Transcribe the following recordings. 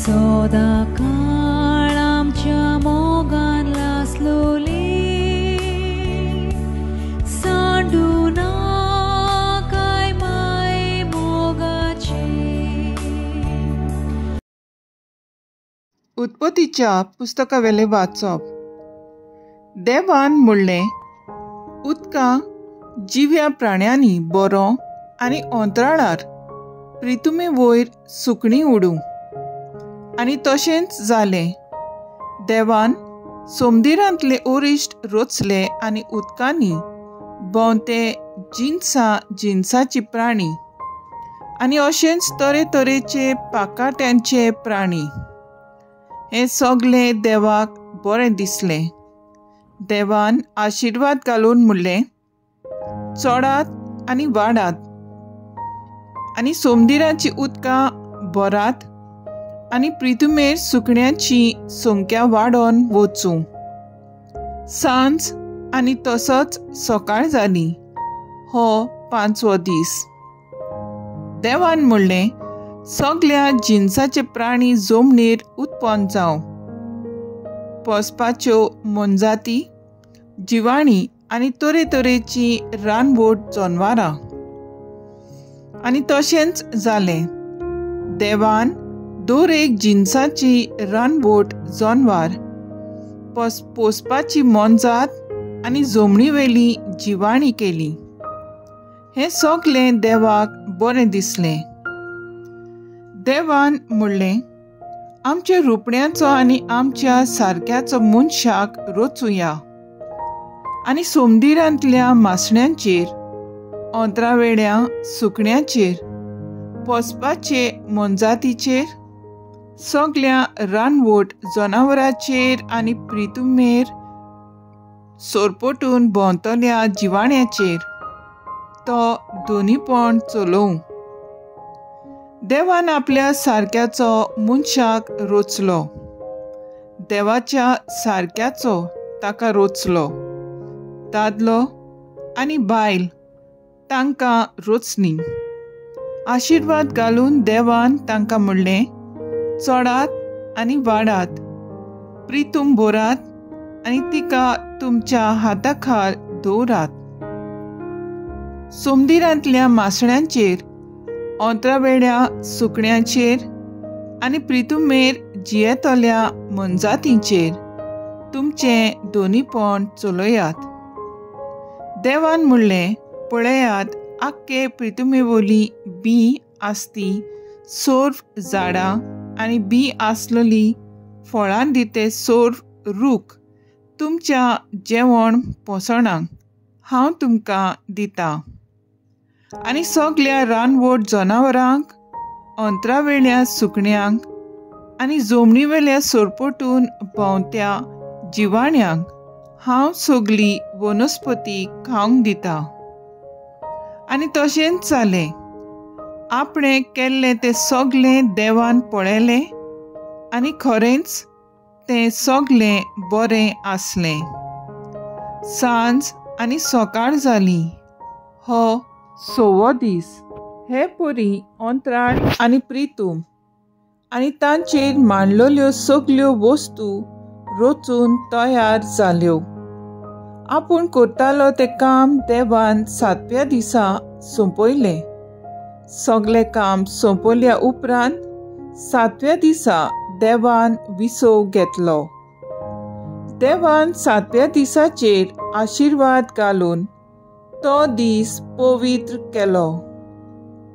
सदां काळ आमच्या मोगान लासलोली सांडू नाकाय माय मोगाची. उत्पत्तीच्या पुस्तकावेले वाचप. देवान म्हणलें, उदकां जिव्या प्राण्यांनी बरो आनी अंतराळार प्रितुमे वयर सुकणीं उडूं. आनी तशेंच जालें. देवान सोमदिरांतले ओरिश्ट रोचले आनी उदकांनी भोंवते जिनसा जिनसाची प्राणी आनी अशेंच तरेतरेचे पाकाट्यांचे प्राणी. हें सगलें देवाक बरें दिसलें. देवान आशिर्वाद घालून म्हणलें, चडात आनी वाडात आनी सोमदिराची उदकां भरात आनी प्रितुमेर सुकण्याची संख्या वाडोवन वचूं. सांज आनी तसोच सकाळ जाली. हो पांचवो दीस. देवान म्हणलें, सगल्या जिनसाचे प्राणी जमनीर उत्पन्न जावं. पोसपाच्यो मोनजाती, जिवाणी आनी तरेतरेची रानवट जनवरां. आनी तशेंच जालें. देवान दर एक जिनसाची रानवट जनवार, पोसपाची मोनजात आनी जमनीवेली जिवाणी केली. हें सगलें देवाक बरें दिसलें. देवान म्हणलें, आमच्या रुपण्याचो आनी आमच्या सारक्याचो मनशाक रचुया आनी सोमदिरांतल्या मासण्यांचेर, अंतरावेड्या सुकण्याचेर, पोसपाचे मोनजातीचेर, सगल्या रानवट जनावरांचेर आनी प्रितुमेर सोरपोटून भोंवतल्या जिवाण्याचेर तो दोनीपण चलोवं. देवान आपल्या सारक्याचो मनशाक रोचलो. देवाच्या सारक्याचो ताका रोचलो. दादलो आनी बायल तांकां रोचली. आशिर्वाद घालून देवान तांकां म्हणलें, चडात आनी वाडात, प्रितूम भरात आनी तिका तुमच्या हाताखाल दवरात. सोमदिरांतल्या मासण्यांचेर, अंतरावेड्या सुकण्याचेर आनी प्रितुमेर जियेतल्या मोनजातींचेर तुमचें दोनीपण चलयात. देवान म्हणलें, पळयात, आख्खे प्रितुमेवली बी आसती सोर्व झाडां आनी बी आसलेली फळां दिते सोर्व रूख तुमच्या जेवण पोसणांक हांव तुमकां दिता. आनी सगल्या रानवट जनावरांक, अंतरावेल्या सुकण्यांक आनी जमनीवेल्या सोरपोटून भोंवत्या जिवाण्यांक हांव सगली वनस्पती खावंक दिता. आनी तशेंच जालें. आपणें केल्लें तें सगलें देवान पळयलें आनी खरेंच तें सगलें बरें आसलें. सांज आनी सकाळ जाली. हो सवो दीस. हे परी अंतराळ आनी प्रितूम आनी तांचेर मांडलेल्यो सगल्यो वस्तू रचून तयार जाल्यो. आपूण करतालो तें काम देवान सातव्या दिसा सोंपयलें. सगलें काम सोंपयल्या उपरांत सातव्या दिसा देवान विसव घेतलो. देवान सातव्या दिसाचेर आशिर्वाद घालून तो दीस पवित्र केलो.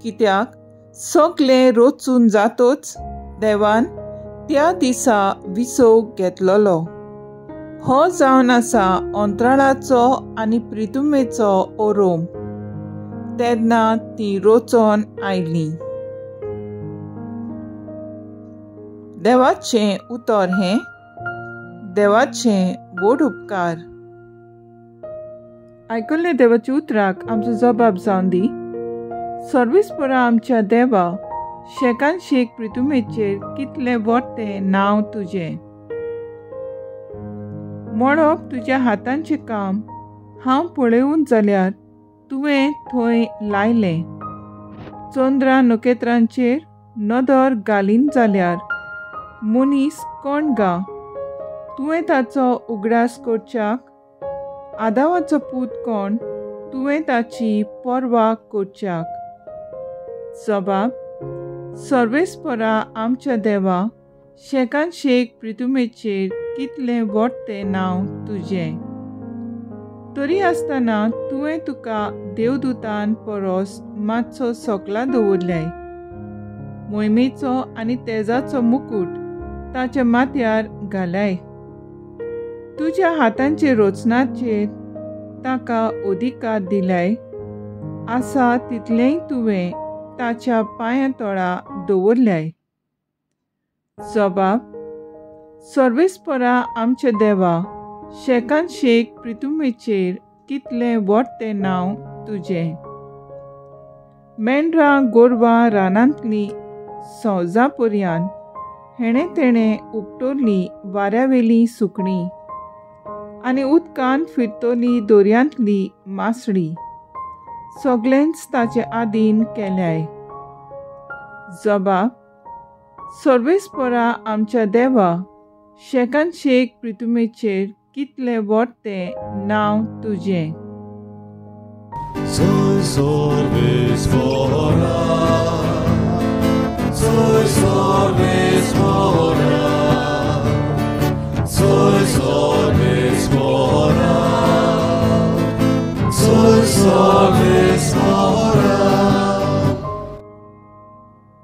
कित्याक सगलें रचून जातोच देवान त्या दिसा विसव घेतलेलो. हो जावन आसा अंतराळाचो आनी प्रितुमेचो ओरोम. तेन्ना ती रोचोन आयली. देवाचें उतर हें. देवाचें व्हड उपकार. आयकल्ले देवाच्या उतराक आमचो जबाब जावन दी. सर्वीसपरा आमच्या देवा, शेकान शेक प्रितुमेचेर कितलें व्हडतें नांव तुजें. मळब तुज्या हातांचें काम हांव पळोवन जाल्यार तुवें थंय लायलें. चंद्रा नखेत्रांचेर नदर घालीन जाल्यार मनीस कोण गा तुवें ताचो उगडास करच्याक? आदावाचो पूत कोण तुवें ताची पर्वा करच्याक? जबाब सर्वेस्परा आमच्या देवा, शेकान शेक प्रितुमेचेर कितलें व्हड तें नांव तुजें. तरी आसतना तुवें तुका देवदूतान परस मातसो सकला दवरलाय. मोहिमेचो आनी तेजाचो मुकूट ताच्या माथ्यार घालाय. तुज्या हातांचे रचनाचेर ताका अधिकार दिलाय. आसा तितलेंय तुवें ताच्या पांया तळा दवरलाय. जबाब सर्वेस्परा आमच्या देवा, शेकान शेक प्रितुमेचेर कितलें व्हड तें नांव तुजें. मेंढरां गोरवां रानांतलीं सौजा पर्यान हेणें तेणें उपटोली वाऱ्यावेली सुकणीं आनी उदकांत फिरतली दर्यांतली मासळी, सगळेंच ताचे आदीन केल्याय. जबाब सर्वेस्परा आमच्या देवा, शेकान शेक प्रितुमेचेर कितलें व्हड तें नांव तुजें.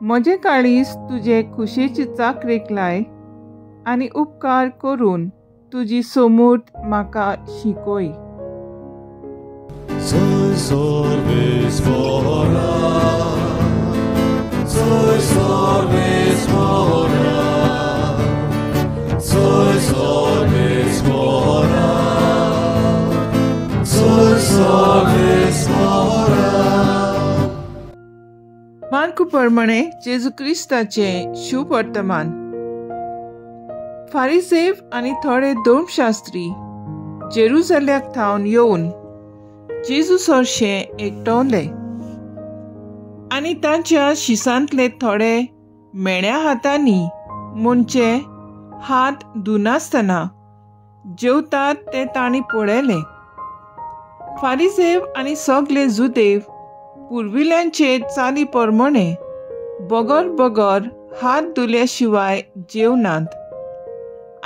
म्हजें काळीज तुजे खुशेची चाकरेक लाय आनी उपकार करून तुजी समूर्त म्हाका शिकय. मार्कू प्रमाणे जेजू क्रिस्ताचें शुभ वर्तमान. फारिसेव आनी थोडे धर्मशास्त्री जेरुजल्याक थावन येवन जेजू सरशें एकटवले आनी तांच्या शिसांतले थोडे मेण्या हातांनी म्हणचे हात धुनासतना जेवतात ते तांणी पळयलें. फारिसेव आनी सगळे जुदेव पुर्विल्यांचे चाली प्रमाणे बगर बगर हात धुल्या शिवाय जेवनात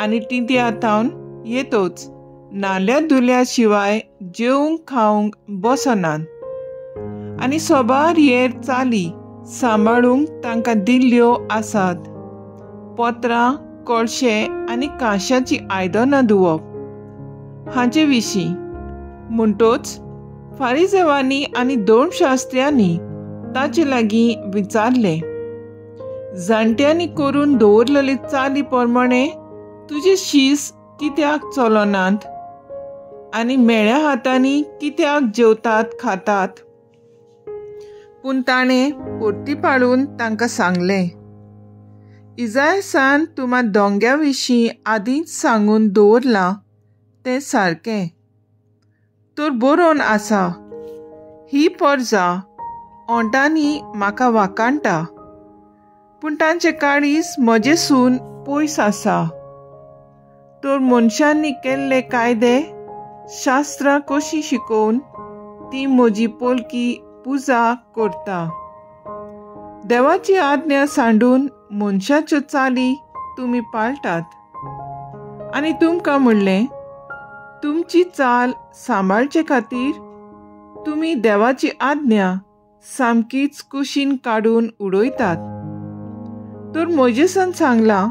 आनी तिंत्या थावन येतोच नाल्या धुल्या शिवाय जेवंक खावंक बसनात आनी सोबार हेर चाली सांबाळूंक तांकां दिल्ल्यो आसात. पत्रां, कळशे आनी कांश्याचीं आयदनां धुवप हांचे विशीं. म्हणटोच फारिजेवांनी आनी धर्मशास्त्र्यांनी ताचे लागीं विचारलें, जाणट्यांनी करून दवरलेले चाली प्रमाणे तुजे शीस कित्याक चलनात आनी मेळ्या हातांनी कित्याक जेवतात खातात? पूण ताणें परती पाळून तांकां सांगलें, इजायसान तुमा दोंग्या विशीं आदींच सांगून दवरलां तें सारकें तर बरोवन आसा, ही परजा ओंठांनी म्हाका वाकाणटा पूण तांचें काळीज म्हजेसून पयस आसा. तर मनशांनी केल्ले कायदे शास्त्रां कशीं शिकोवन ती म्हजी पोलकी पुजा करता. देवाची आज्ञा सांडून मनशाच्यो चाली तुमी पाळटात. आनी तुमकां म्हणलें, तुमची चाल सांबाळचे खातीर तुमी देवाची आज्ञा सामकीच कुशीन काडून उडयतात. तर मोजेसान सांगलां,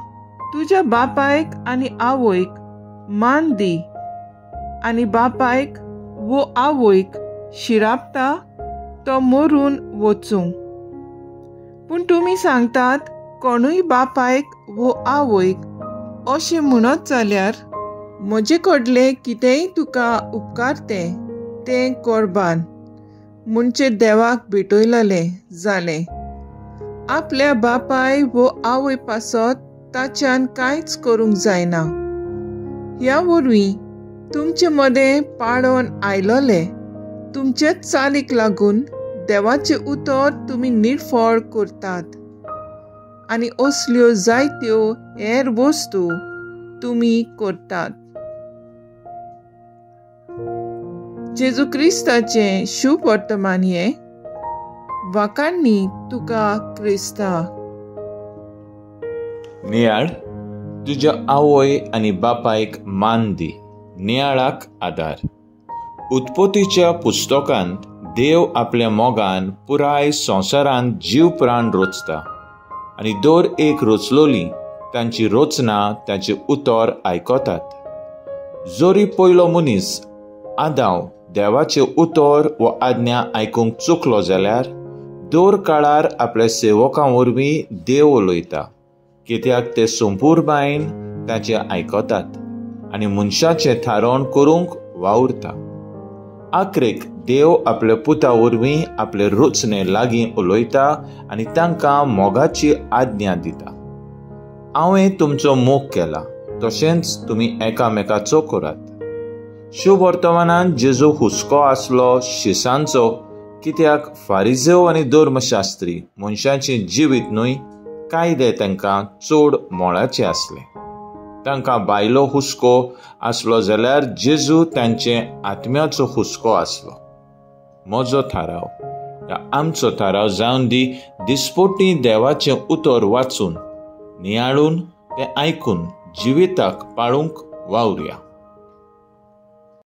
तुज्या बापायक आनी आवयक मान दी आनी बापायक वो आवयक शिरापता तो मरून वचूं. पूण तुमी सांगतात, कोणूय बापायक वो आवयक अशें म्हणत जाल्यार म्हजे कडलें कितेंय तुका उपकारतें तें कोरबान म्हणचे देवाक भेटयलें जालें. आपल्या बापाय वो आवय पासत ताच्यान कांयच करूंक जायना. ह्या वरवीं तुमचे मदें पाडोन आयलोले तुमचेच चालीक लागून देवाचें उतर तुमी निर्फळ करतात. आनी असल्यो जायत्यो हेर वस्तू तुमी करतात. जेजू क्रिस्ताचें शुभ वर्तमान हें. वाखाणणी तुका क्रिस्ता. नियाळ तुज्या आवय आनी बापायक मान दी. नियाळाक आदार. उत्पत्तीच्या पुस्तकांत देव आपल्या मोगान पुराय संवसारांत जीव प्राण रचता आनी दर एक रचलोली तांची रचना तांचे उतर आयकतात. जरी पयलो मनीस आदाव देवाचें उतर वा आज्ञा आयकूंक चुकलो जाल्यार दर काळार आपल्या सेवकां वरवीं देव उलयता, कित्याक ते संपूर्णबायेन ताचें आयकतात आनी मनशाचें थारोवण करूंक वावुरता. आखरेक देव आपल्या पुता वरवीं आपले रचने लागीं उलयता आनी तांकां मोगाची आज्ञा दिता. हांवें तुमचो मोग केला तशेंच तुमी एकामेकाचो करात. शुभ वर्तमानान जेजू हुस्को आसलो शिसांचो, कित्याक फारिजेव आनी धर्मशास्त्री मनशाचें जिवीत न्हय कायदे तांकां चड मोळाचे आसले. तांकां बायलो हुस्को आसलो जाल्यार जेजू तांचे आत्म्याचो हुस्को आसलो. म्हजो थाराव या आमचो थाराव जावन दी दिसपोटी देवाचें उतर वाचून नियाळून तें आयकून जिविताक पाळूंक वावरुया.